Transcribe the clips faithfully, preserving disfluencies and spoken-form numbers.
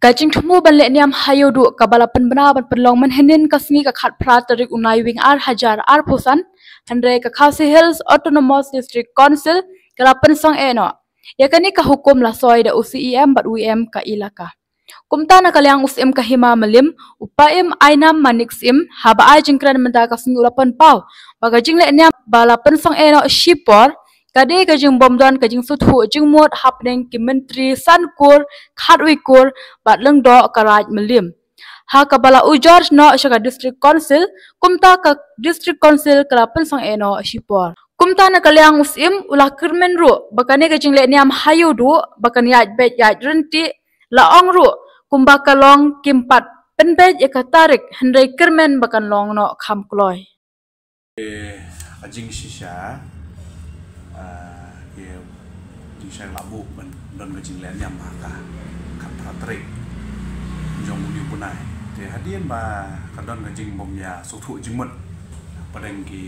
Ka jingthmu ban leh niam ha Ïewduh kaba la pynbna ban pynlong mynhynnin ka sngi ka khatphra tarik u Naiwieng ar hajar arphew san, hynrei ka Khasi Hills Autonomous District Council ka la pynsangeh noh. Ïa kane ka hukum la soi da u C E M bad u E M ka ilaka. Kumta na ka liang u Syiem ka Hima Mylliem, u Paiem Ainam Manik Syiem, haba ai jingkren mynta ka sngi u la pynpaw ba ka jingleh niam ba la pynsangeh noh shipor ka dei ka jingbymdon ka jingsngewthuh jingmut hapdeng ki myntri san kur, khatwei kur bad lyngdoh ka Raid Mylliem. Ha kaba la ujor noh sha ka District Council, kumta ka District Council ka la pynsangeh noh shipor. Kumta na ka liang u Syiem u la kyrmen ruh ba kane ka jingleh niam ha Ïewduh ba kan ïaid beit ïaid ryntih, la ong ruh kumba ka long kim pat pynbeit ïa ka tarik, hynrei kyrmen ba kan long noh kham kloi. Ka jingshisha, ah, ka jingshisha la buh ban don ka jingleh niam ha ka khatphra tarik jong une u bnai. Te hadien ba ka don ka jingbym ïasngewthuh jingmut hapdeng ki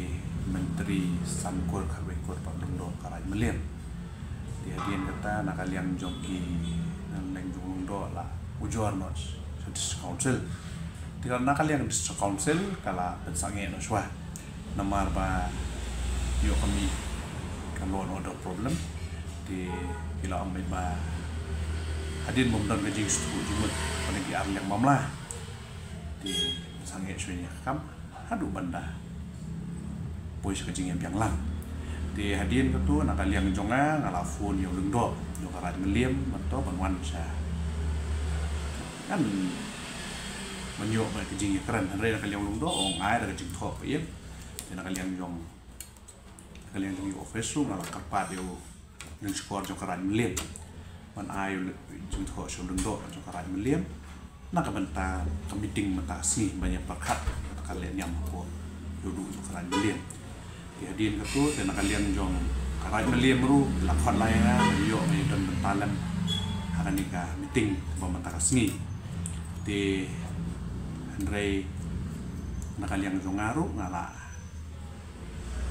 myntri san kur, khatwei kur bad lyngdoh ka Raid Mylliem. Te hadien kata na ka liang jong ki nongïalam jong lyngdoh la ujor noh sha District Council. Te na ka liang District Council ka la pynsangeh noh shuwa. Namar ba ïoh kami ka law and order problem. Te ki la ong ba hadien bym don ka jingsngewthuh jingmut hapdeng ki ar liang mamla. Te pynsangeh shuwa ïa ka kam haduh ban da poi sha ka jingïabiang lang. Te hadien kata na ka liang jong nga, nga la phone ïa u lyngdoh jong ka Raid Mylliem ban to ban wan sha, kan ban ïoh ba ka jingïakren, hynrei na ka liang u lyngdoh ong ai da ka jingthoh ba ïeit. Te na ka liang jong, na ka liang jong u office ruh nga la kyrpad ïa u lyngskor jong ka Raid Mylliem ban ai u jingthoh sha u lyngdoh jong ka Raid Mylliem na ka bynta ka meeting mynta ka sngi ban ïa pyrkhat ïa ka leh niam hapoh Ïewduh jong ka Raid Mylliem. Te hadien kata te na ka liang jong ka Raid Mylliem ruh la khot lai ïa nga ban ïoh ban ïa don bynta lem ha kane ka meeting ba mynta ka sngi. Te hynrei na ka liang jong nga ruh nga la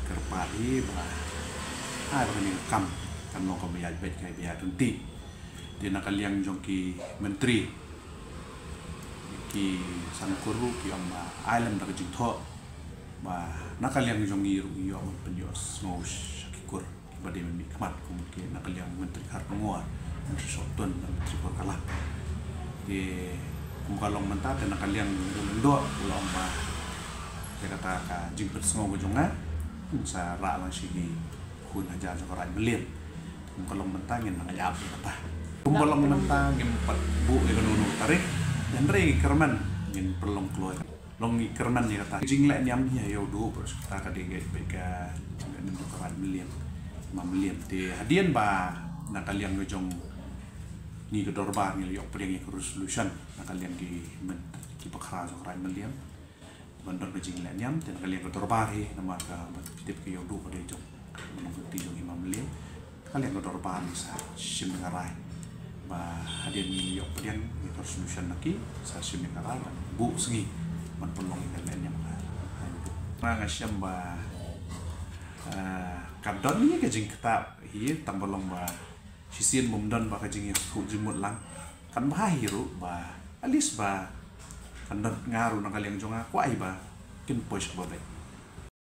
kyrpad hi ba ai ba kane ka kam kan long kaba ïaid beit, kaba ïaid ryntih. Te na ka liang jong ki myntri ki san kur ruh ki ong ba ai lem da ka jingthoh ba na ka liang jong ngi ruh ngi ïoh ban pynïohsngew sha ki kur kiba dei ban mihkhmat, kum ki na ka liang myntri Kharkongor, myntri Sohtun, myntri Korkala. Te kum ka long mynta te na ka liang jong u lyngdoh u la ong ba te kata ka jingpynsngew ka jong nga sa rah lang sha ki khun hajar jong ka Raid Mylliem. Kum ka long mynta ngin nang ïap ïa kata. Kum ka long mynta ngim pat buh ïa kano kano ka tarik, hynrei kyrmen ngin pynlong kloi. Long ngi kyrmen ïa kata. Jingleh niam hi ha Ïewduh, bad kata ka dei ka, ka jingleh niam ka Raid Mylliem, Hima Mylliem. Te hadien ba na ka liang ka jong ngi ka dorbar ngi la ïoh pdiang ïa ka resolution na ka liang ki met, ki bakhra jong ka Raid Mylliem ban don ka jingleh niam. Te na ka liang ka dorbar hi, namar ka, ba tip ka Ïewduh ka dei jong, ba long ka kti jong Hima Mylliem. Ka liang ka dorbar ngi sa shim ïa ka rai ba hadien ngi ïoh pdiang ïa ka resolution na ki, sa shim ïa ka rai ban buh sngi ban pynlong ïa ka leh niam ha Ïewduh. Nga, nga shem ba, eh, ka don hi ka jingktah hi, tang ba long ba shisien bym don ba ka jingïasngewthuh jingmut lang. Kan bha hi ruh ba at least ba kan don, nga ruh na ka liang jong nga kwah hi ba kin poi sha kaba beit.